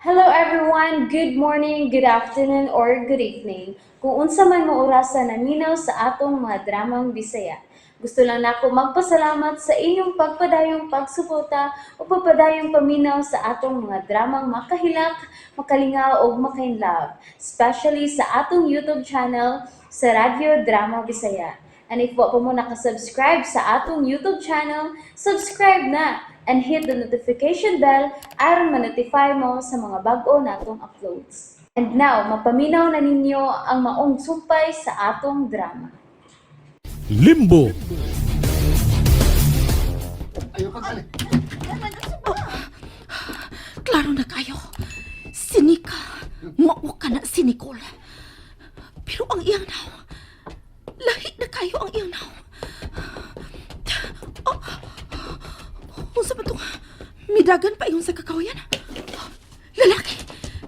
Hello everyone! Good morning, good afternoon, or good evening. Kung unsa man mo orasa naminaw sa atong mga dramang Bisaya. Gusto lang nako magpasalamat sa inyong pagpadayong pagsuporta o pagpadayong paminaw sa atong mga dramang makahilak, makalingaw ug makainlove, especially sa atong YouTube channel sa Radyo Drama Bisaya. And if wa pa mo nakasubscribe sa atong YouTube channel, subscribe na and hit the notification bell aron ma-notify mo sa mga bag-o natong uploads. And now, mapaminaw na ninyo ang maong sumpay sa atong drama. Limbo. Klaro na kayo. Sinika. Mao ka na si Nicole. Pero ang iyang naw, lahi na kayo ang iyang naw. Oh, unsa man tong midagan pa ingon sa kakawayan? Lalaki!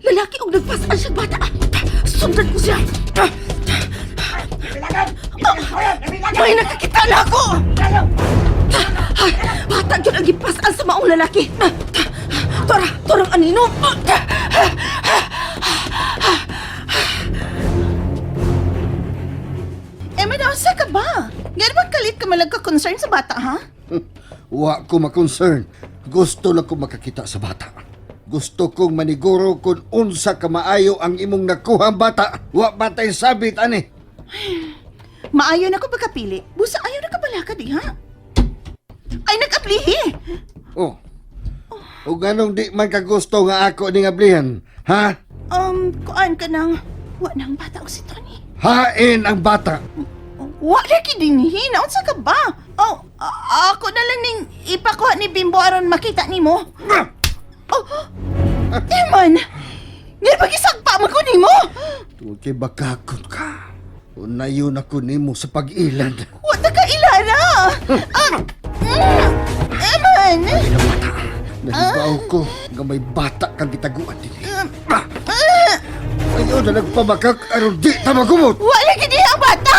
Lalaki og nagpasaan siya bata! Sundan ko siya! May nakakita na ako! Ay, bata gyud ang gipasaan sa maong lalaki. Tora, torang anino. Eh, unsa ka ba? Ngano ba kalit ka malag ka-concern sa bata, ha? Wa ko ma-concern. Gusto lang ko makakita sa bata. Gusto kong maniguro kung unsa ka maayo ang imong nakuha ang bata. Wa batay sabit ani. Maayo na ko pagkapili. Busa ayaw na ka balakad, eh, ha? Ay, nag-ablihi! Oh. O ganong di man ka gusto nga ako ning ablihan, ha? Kuan ka nang... Wa nang bata og si Tony. Hain ang bata. Wa lagi dinhi, unsa ka ba? Oh, ako na lang ning ipakuha ni Bimbo aron makita nimo. Oh, Eman! Ngano ba gisagpa man ko nimo? Tungod kay bakakot ka. Unayon ako nimo sa pag-ilan. Wa ta ka ilana! Ah, Eman! Ang bata. Nahibaw ko nga may bata kang gitaguan dinhi. Ah! Ayaw na nagpamakak aron di ta magumot. Wa lagi diha ang bata!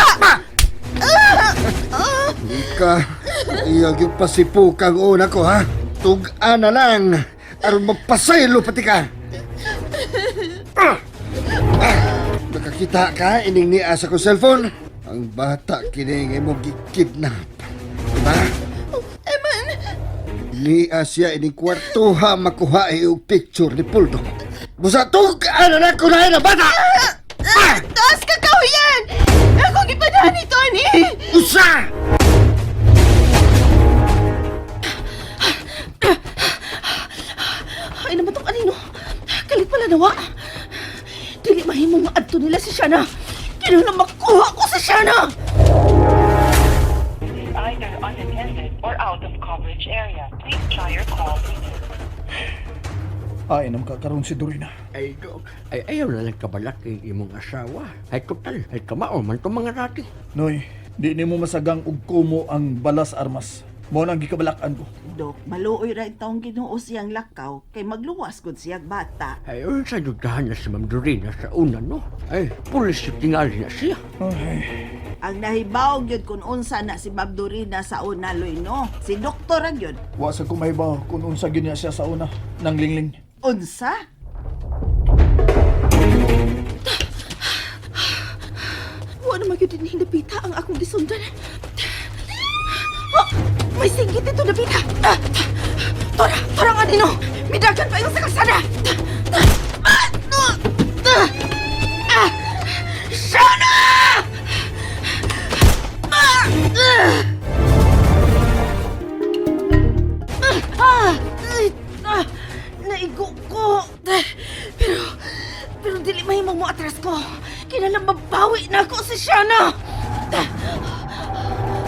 Ika, iyag yung pasipukang una ko, ha? Tug-an na lang, aron magpasaylo pati ka. Ah! Ah! Nakakita ka, ining niya sa kong cellphone. Ang bata kini nga imong gikidnap. Diba? Eman! Niya siya ining kwarto ha makuha og picture ni Puldo. Busa tug-an na lang kunain ang bata! Ah! Taas ka kahuyan! Ako gipadahan ni Tony! Usa! Ay naman tong anino. Kalit pala nawa. Dili mahimong maadto nila si Shana. Kinahanglan makuha ko si Shana. Is either unattended or out of coverage area. Please try your call later. Ay, nam kakaroon si Dorina. Ay, Dok, ay ayaw na lang kabalak kay imong asawa. Ay, total, ay kamao man itong mga rati. Noy, di nimo masagang og kumo ang balas armas. Mao nang gikabalakan ko. Dok, maluoy ra taong Ginoo siyang lakaw kay magluwas gud siyang bata. Ay, unsa dudahan na si Ma'am Dorina sa una, no? Ay, pulis yung tingali na siya. Ay, Ang nahibaw gyud kun unsa na si Ma'am Dorina sa una loy no. Si doktor ra gyud. wa sa ko mahibaw kung unsa gyud niya siya sa una nang lingling. Unsa? Wa na magyud din dapita ang akong gisundan. Oh, may singgit dito dapita. Ah, Tora, tora nga nino. Midagan pa yung sa kalsada. Ah, no, ah, ah, Shana! Ah, ah. Ah, ay, ah, naigo ko. Pero, pero dili mahimong mo atras ko. Kinahanglan mabawi na ako si Shana.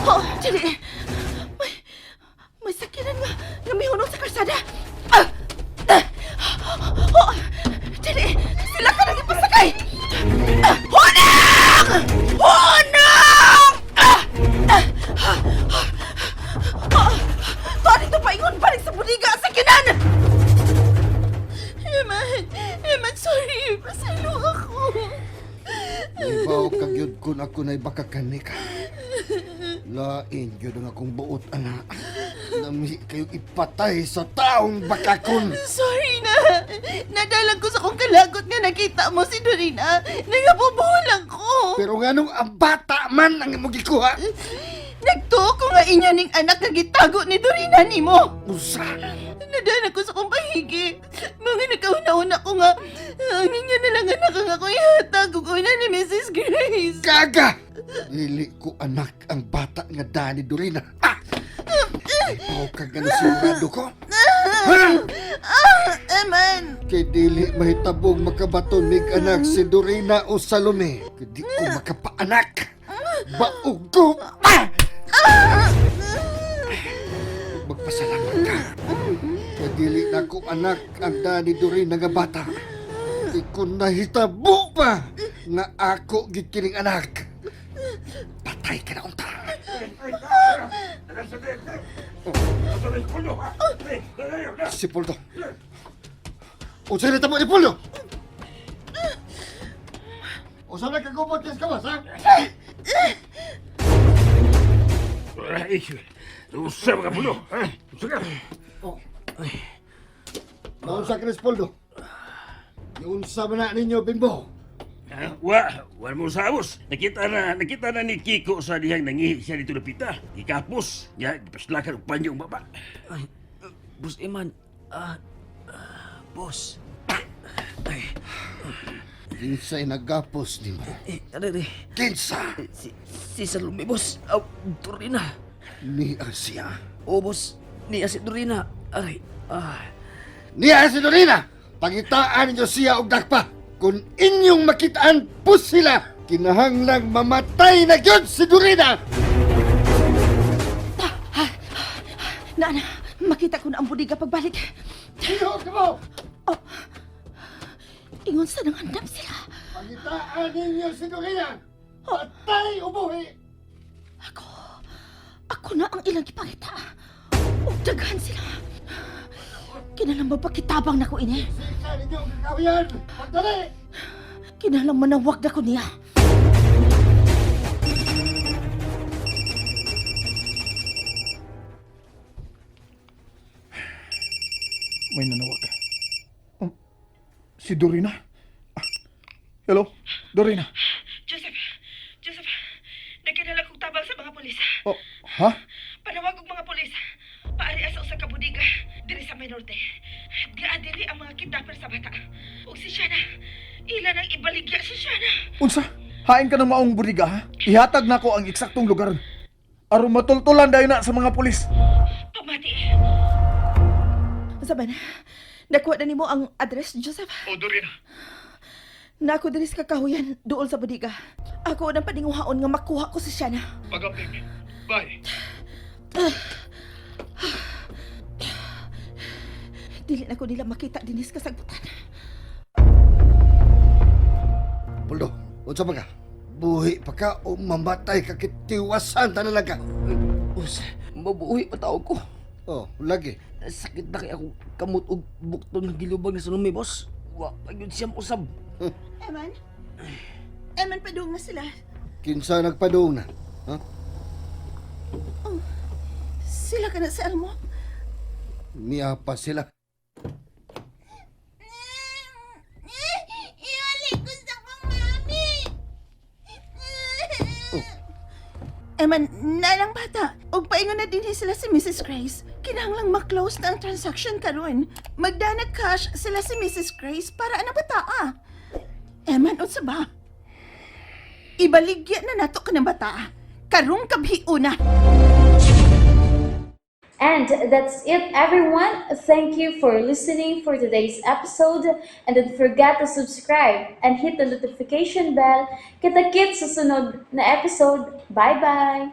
Oh, dili. May sakyanan nga nga mihunong sa kalsada. Ah, ah, oh, dili. Sila ka nang ipasakay. Ah, hunang! Hunang! Ah, ah, ah, ah, ah, dito paingon balik sa budiga sa sakyanan! Eman, Eman, sorry. Pasalo ako. Ibaw ka gyud kun ako na'y bakakanika. Lain gyud ang akong buot, ana. Nami kayong ipatay sa taong bakakon. Sorry na. Nadalang ko sa kong kalagot nga nakita mo si Dorina. Nangabubulang ko. Pero nganong ang bata man ang imong gikuha? Nagtuo ko nga inyo ning anak nga gitago ni Dorina nimo. Usa! Nadala ko sa kong pahigi. Mga nagkauna-una ko nga, ang inyo na lang anak ang ako ihatag ug una ni Mrs. Grace. Gaga! Dili ko anak ang bata nga dani Dorina. Ah! Ay, ka gano'n sigurado ko? Ha? Ah, Eman! Kay dili mahitabong makabaton mig anak si Dorina o Salome. Kay di ko makapaanak. Baog ko! Ah! Magpasalamat ka. Kay dili na ko anak ang dani Dorina nga bata. Kay kung nahitabo pa nga ako gid kining anak. Patay ka na unta. Si Poldo. Unsay nitabo ni Poldo? Usa na kagubot kes kawas, ha? Ay, usa ka pulo. Ay, usa ka. Naunsa ka ni Poldo? Giunsa man na ninyo, Bimbo? Ha? Wa, wa mo sa abos. Nakita na ni Kiko sa dihang nangihi siya dito lapita. Gikapos, ya gipaslakan og panyo ang baba. Ay, Boss Iman. Ah, ah, boss. Ay, Kinsa'y nagapos nimo? eh, ano eh. Kinsa? Si Salome, boss. Aw, Dorina. Niya siya. Oo, boss. Niya si Dorina. Aray, ah. Niya si Dorina! Pangitaan ninyo siya og dakpa. Kung inyong makitaan po sila, kinahanglang mamatay na gyud si Dorina! Na, na, makita ko na ang budiga pagbalik. Sino ka mo? Oh, ingon sa nangandam sila. Pangitaan ninyo si Dorina! Patay o buhi! Ako, ako na ang ilang gipangita. Ug daghan sila. Kinalang mapakitabang na ko ini. Sika ninyo ang kakawian! Pagdali! Kinalang manawag na ko niya. May nanawag. Oh, si Dorina? Ah, hello? Dorina? Joseph, Joseph, nagkinala kong tabang sa mga pulis. Oh, ha? Panawag og mga pulis. Paari sa usa ka bodega diri sa may norte. Diya diri ang mga kidnapper sa bata. Ug si Shana, ila nang ibaligya si Shana. Unsa? Hain ka ng maong budiga, ha? Ihatag na ko ang eksaktong lugar. Aron matultulan dayon na sa mga pulis. Pamati. Saban, nakuha na nimo ang address, Joseph? Oh, Dorina. Nako diri sa kakahuyan duol sa bodega. Ako nang paninguhaon nga makuha ko si Shana. Pag-update. Bye. Dili na ko nila makita dinis kasagbutan. Poldo, unsa pa ka? Buhi pa ka o mamatay ka kitiwasan tanan lang ka? Boss, mabuhi pa tao ko. Oh, lagi. Sakit na kay ako kamot og bukton ng gilubag ni Salome, boss. Wa pa yun siyang usab. Eman? Eman, padung na sila. Kinsa nagpadung na? Ha? Sila ka na si Elmo. Niya pa sila. Iwali ko sa kong mami! Eman, nalang bata. Og paingon na din sila si Mrs. Grace. Kinahanglang ma-close na ang transaction karon. Magdana cash sila si Mrs. Grace para ang bata ah. Eman, unsa ba? Ibaligya na nato ka ng bata. Karong kabhiuna. And that's it, everyone. Thank you for listening for today's episode. And don't forget to subscribe and hit the notification bell. Kita-kits sa sunod na episode. Bye-bye!